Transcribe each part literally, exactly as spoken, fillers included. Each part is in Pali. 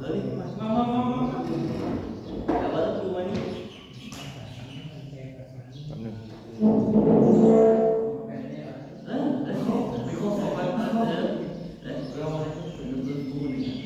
มามามามามา แต่ว่าต้องดูวันนี้ แป๊บนึง เออ เออ เป็นข้อสอบวันเออ เออ เรามาดูดูดูหนึ่ง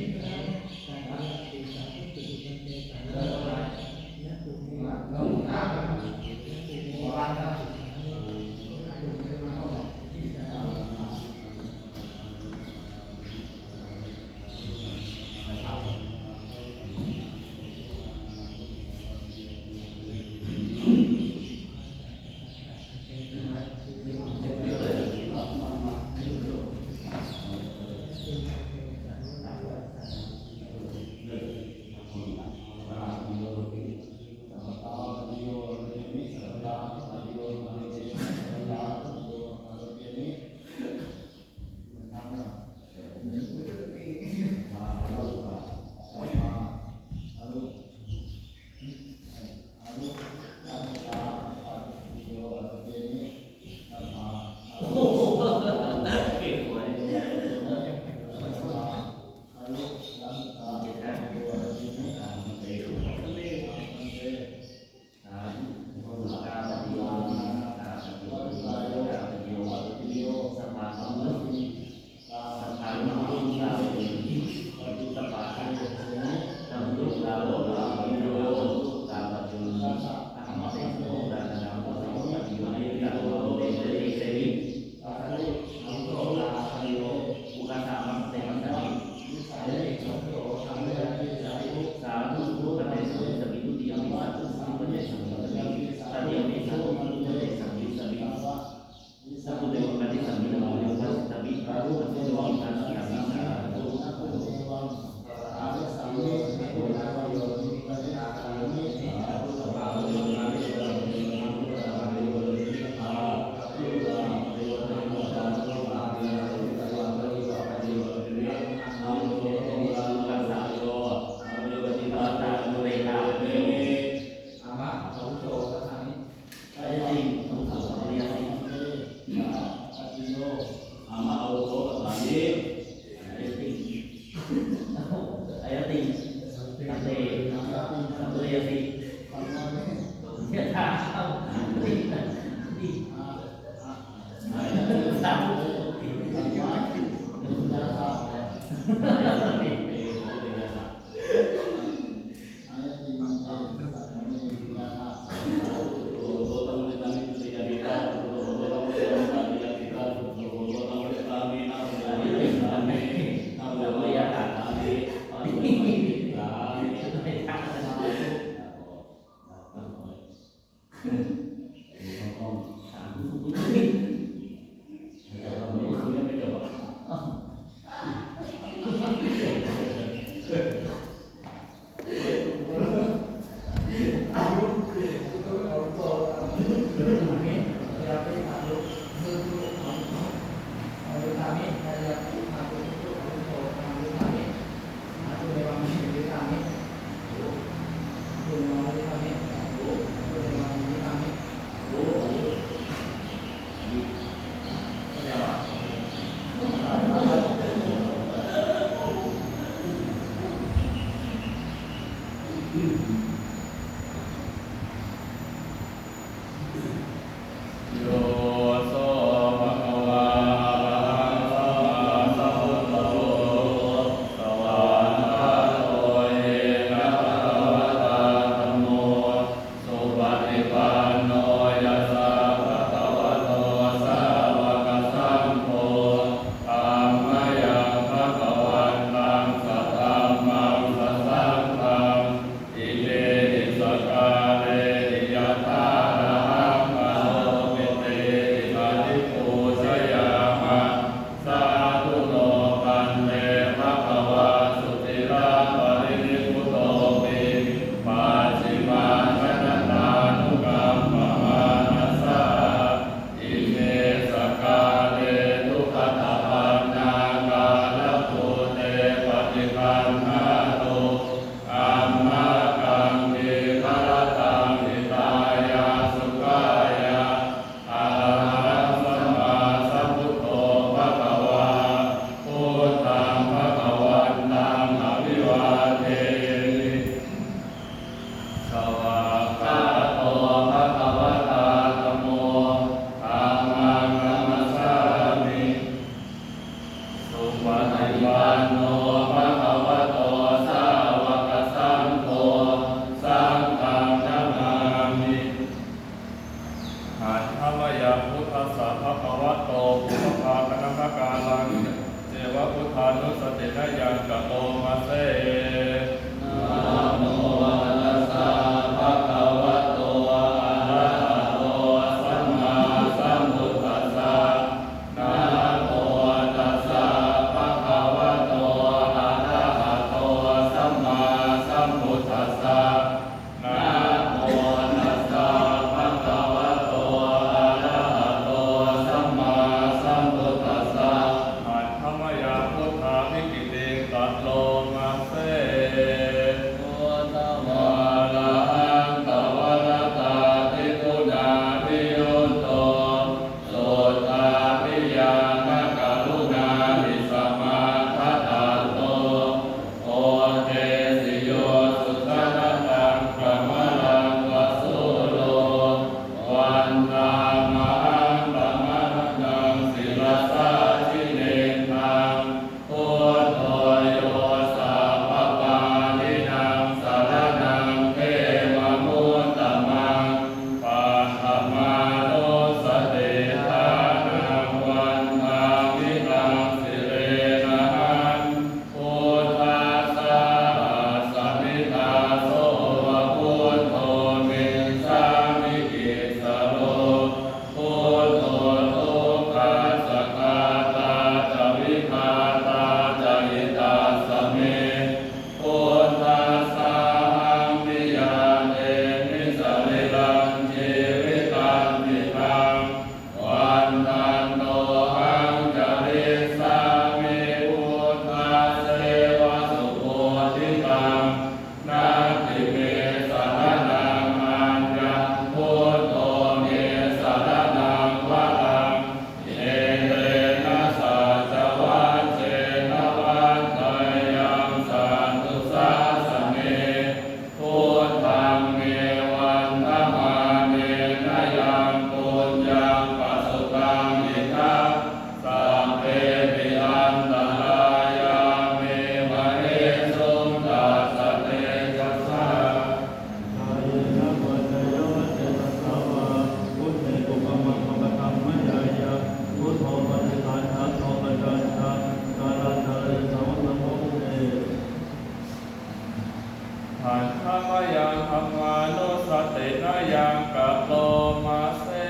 Handa mayaṃ dhammānussatinayaṃ karoma se.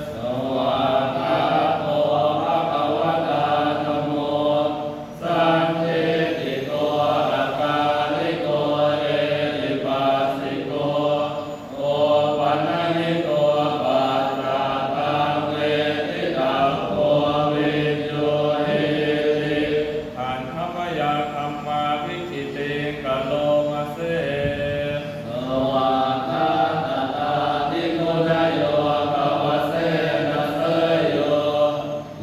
Svākkhāto bhagavatā dhammo, sandiṭṭhiko akāliko ehipassiko, opanayiko paccattaṃ veditabbo viññūhīti. Handa mayaṃ dhammābhigītiṃ karoma se. Svākkhātatādiguṇayogavasena seyyo,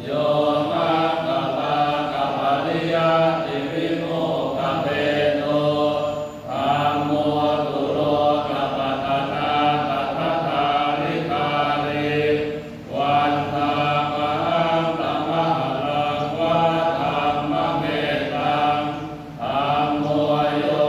yo maggapākapariyattivimokkhabhedo, dhammo tu lokapattanā tathadhikāri, vandāmahaṃ tamaharaṃ va dhammametaṃ. Dhammo yo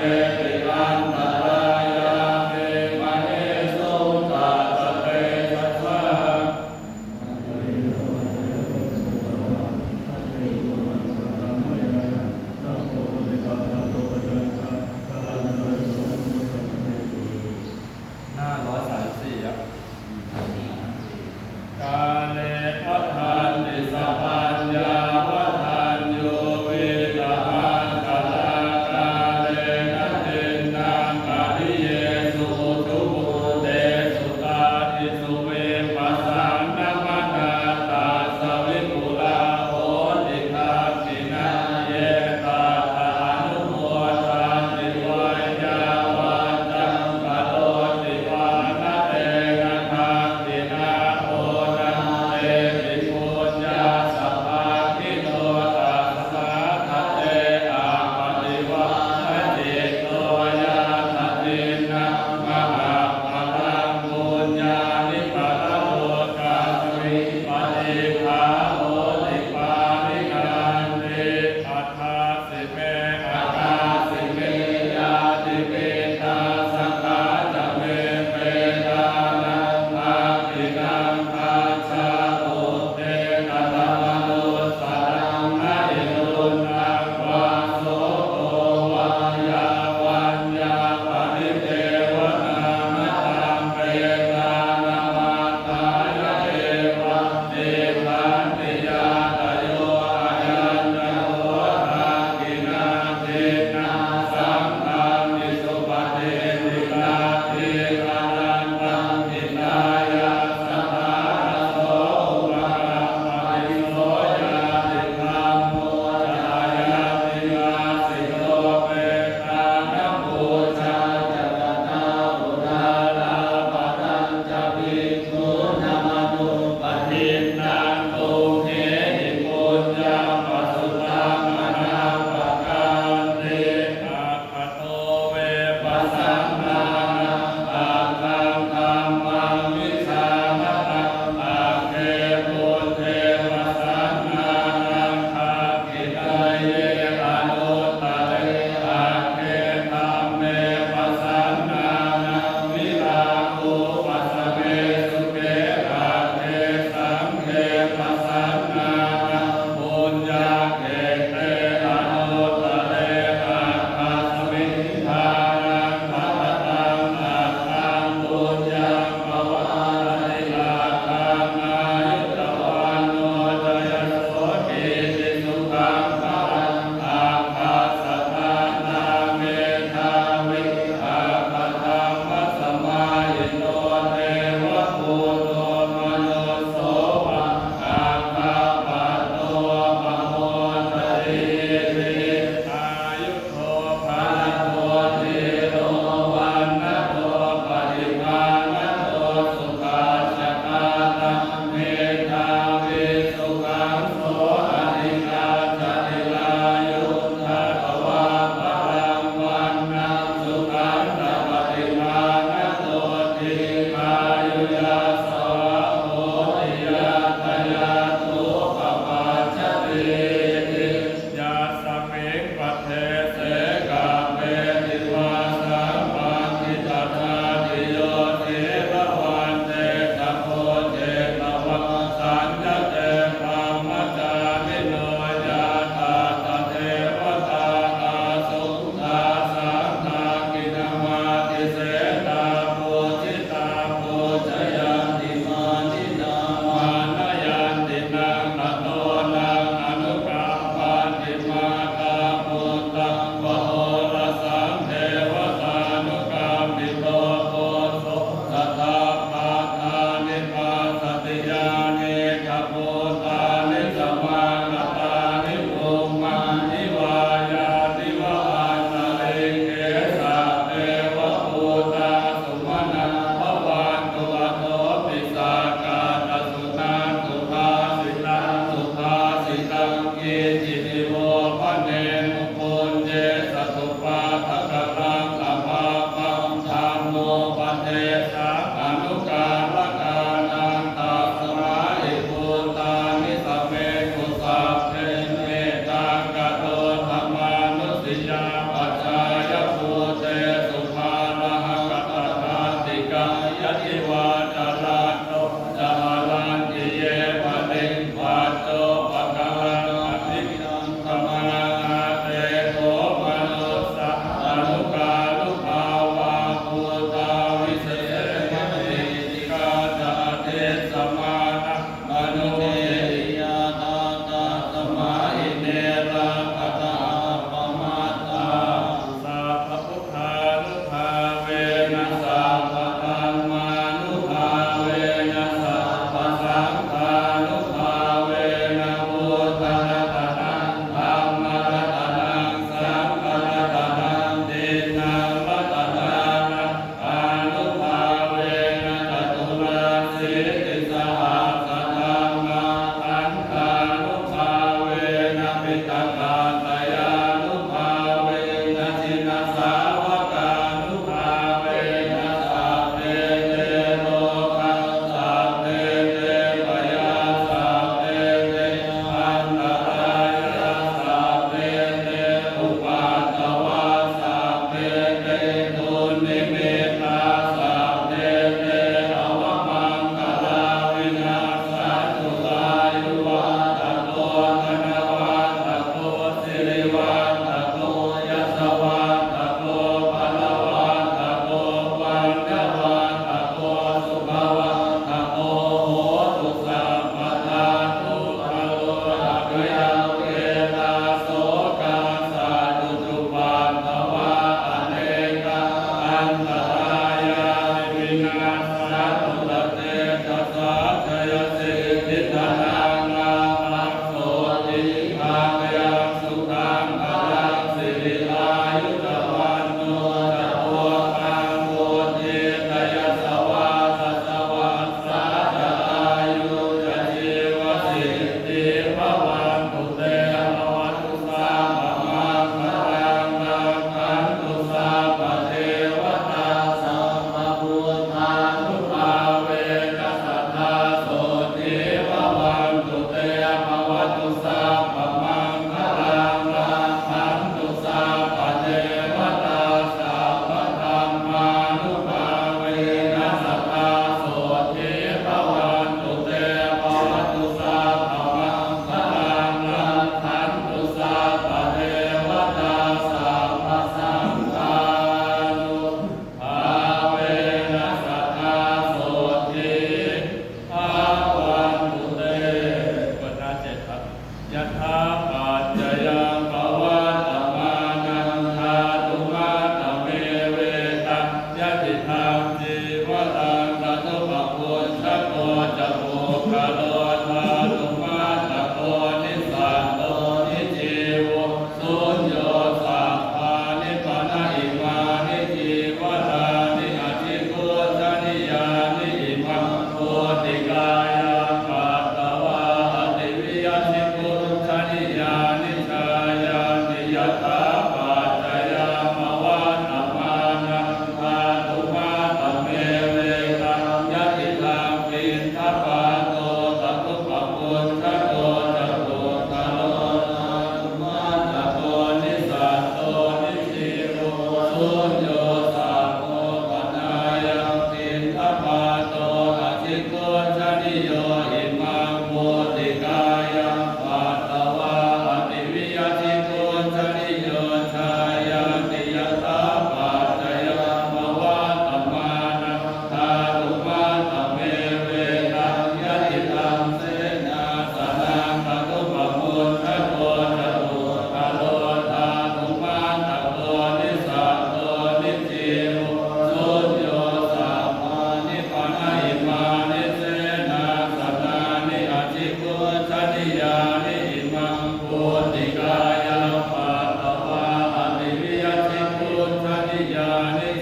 Eti antarāyā me māhesuṃ tassa tejasā. หน้าร้อยสามสิบสี่ครับ Kāle bhadanti sapaññā bhadanti vītarā, kālena te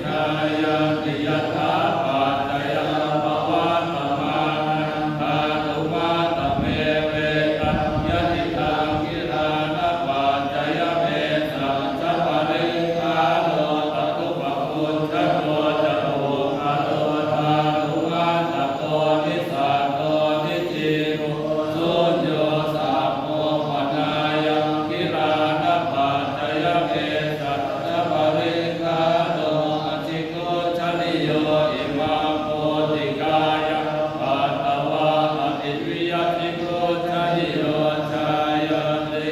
jāyanti, yathāpaccayā pavattamanan dhātumattamevetaṃ. Yadidaṃ gilānapaccayamejjhajjhabaligāro, tathupabhuñjato ca puggalo dhātumattako nissatto nijjīvo suñño. Sabbo panāyaṃ gilānapaccayamejjhajjhabaligāro ajigucchanīyo, imaṃ bodhighāyaṃ patvā ativiya jigucchanīyo jāyanti.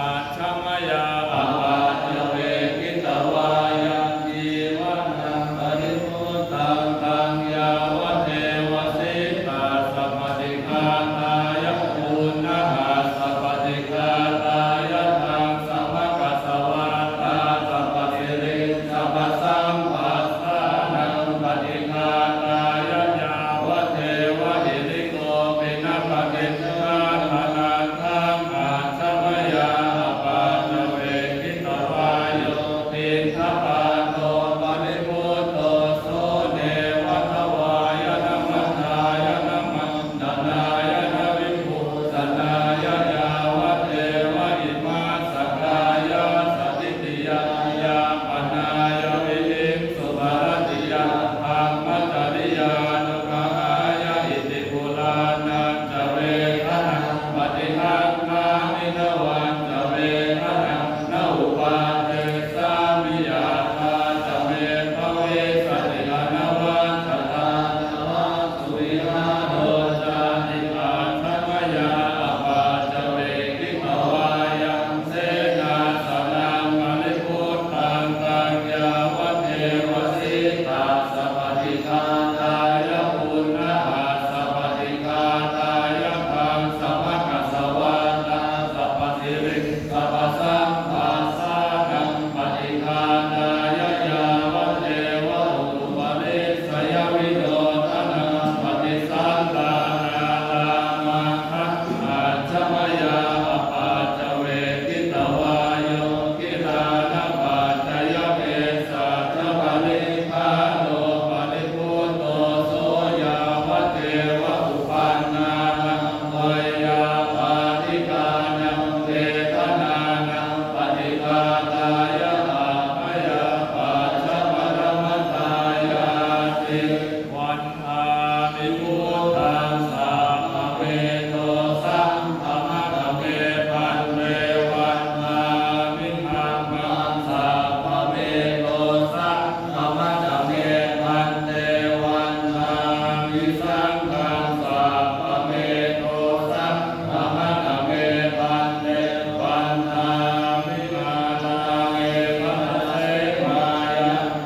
Ajja mayā apaccavekkhitvā yaṃ jīvanaṃ paribhuttaṃ, taṃ yāvadeva sītassa paṭighātāya, uṇhassa paṭighātāya, ḍaṃsamakasavātātapasiriṃsapasamphassānaṃ paṭighātāya, yāvadeva hirikopinapaṭicchādanatthaṃ. Ajja mayā apaccavekkhitvā yo piṇḍapāto paribhutto, so neva davāya na madāya na maṇḍanāya na vibhūsanāya, yāvadeva imassa kāyassa ṭhitiyā yāpanāya vihiṃsuparatiyā brahmacariyānuggahāya. Iti purāṇañca vedanaṃ paṭihaṅkhāmi, navañca vedanaṃ na uppādessāmi, yātrā ca me bhavissati anavajjatā, navaṃsu vihāro cāti. Ajja mayā apaccavekkhitvā yaṃ senāsanaṃ paribhuttaṃ, taṃ yāvadeva sītassa paṭighātāya, uṇhassa paṭighātāya, ḍaṃsamakasavātātapasiriṃsapasamphassānaṃ paṭighātāya, yāvadeva utuparissayavinodanaṃ paṭisallānārāmatthaṃ. Ajja mayā apaccavekkhitvā yo gilānapaccayamejjhajjhabaligāro paribhutto, so yāvadeva uppannānaṃ veyyābādhikānaṃ vedanānaṃ paṭighātāya, abyāpajjhaparamatāyāti. Vandāmi buddhaṃ sabbameto saṅghaṃ, khamatha me bhante. Vandāmi dhammaṃ sabbameto saṅghaṃ, khamatha me bhante. Vandāmi saṅghaṃ sabbameto saṅghaṃ, khamatha me bhante. Vandāmi mātā me khamatha me bhante.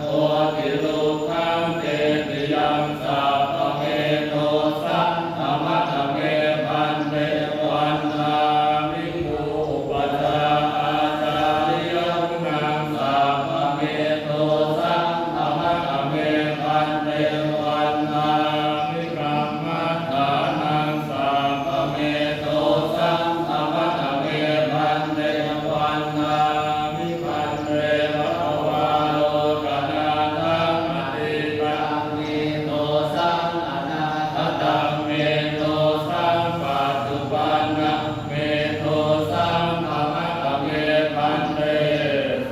Bodhirukkhaṃ cetiyaṃ sabbameto saṅghaṃ, khamatha me bhante. Vandāmi guru upajjhāyācariyaguṇaṃ sabbameto saṅghaṃ, khamatha me bhante. Vandāmi kammaṭṭhānaṃ sabbameto saṅghaṃ, khamatha me bhante. Vandāmi bhante bhagavā lokanatham atītaṃ meto saṃ, anāgataṃ meto saṃ, paccuppannaṃ meto saṃ, khamatha me bhante.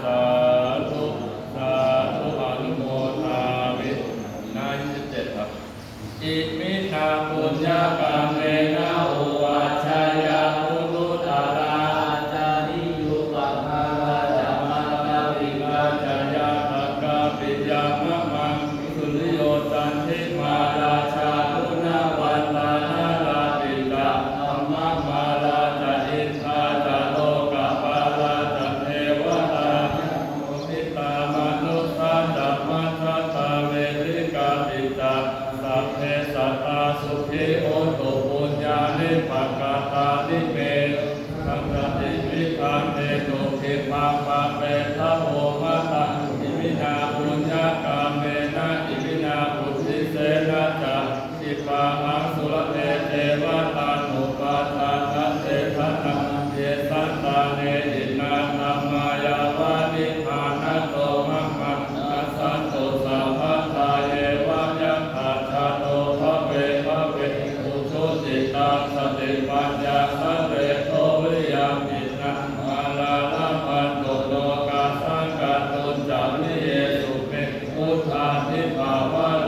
Sādhu, sādhu, anumodāmi. หน้ายี่สิบเจ็ดครับ Iminā puññakammena ujjhāyā guṇuttarā ācariyūpakārā ca mātā pitā ca ñātakā piyā mamaṃ. Suriyo candimā rājā guṇavantā narāpi ca, brahmamārā ca indā ca lokapālā ca devatā, yamo mittā manussā ca majjhattā verikāpi ca, sabbe sattā sukhī hontu Santi pavana